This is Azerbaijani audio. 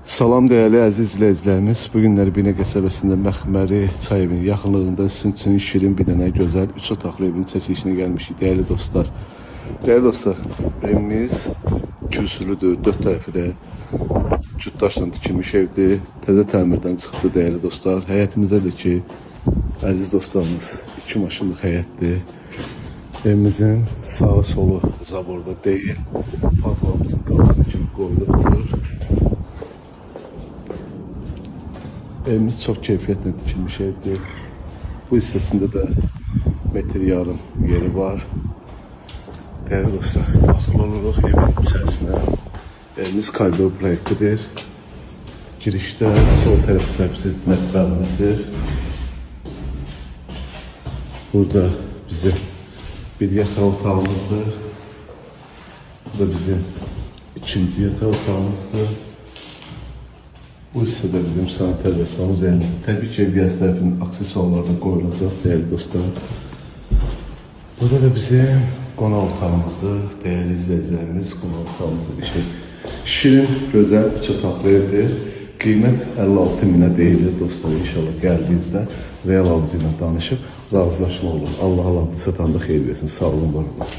Salam dəyərli əziz izləyicilərimiz. Bu günlər Binə qəsəbəsində Məxməri çay evinin yaxınlığında sizin üçün şirin bir dənə gözəl 3 otaqlı evin çəkilişinə gəlmişik dəyərli dostlar. Dəyərli dostlar, evimiz kürsülüdür, dörd tərəfi də cüt daşla tikilmiş evdir. Təzə təmirdən çıxdı dəyərli dostlar. Həyətimizdə də ki, əziz dostlarımız, iki maşınlıq həyətdir. Evimizin sağı solu zaborda deyil. Padlamızın qapısına kimi qoyulubdur. Evimiz çox keyfiyyətlə tikilmiş evdir. Bu hissəsində də metr yarım yeri var. Dəyərli dostlar, daxil oluruq evin içərisinə. Evimiz koridor proyektidir. Girişdə sol tərəfdə bizim mətbəximizdir. Burada bizim bir yataq otağımızdır. Bu da bizim ikinci yataq otağımızdır. Bu hissədə bizim sanitar və sanuzelimizdir. Təbii ki, ev gəz tərəfinin aksesuarları da qoyulacaq, dəyərli dostlar. Burada da bizim qonaq otağımızdır. Dəyərli izləyicilərimiz, qonaq otağımızda bir şey. Şirin, gözəl, üç otaqlı evdir. Qiymət 56 minə deyilir dostlar. İnşallah gəldiyinizdə real alıcı ilə danışıb razılaşma olur. Allah Allah satanda xeyir versin. Sağ olun, var olun.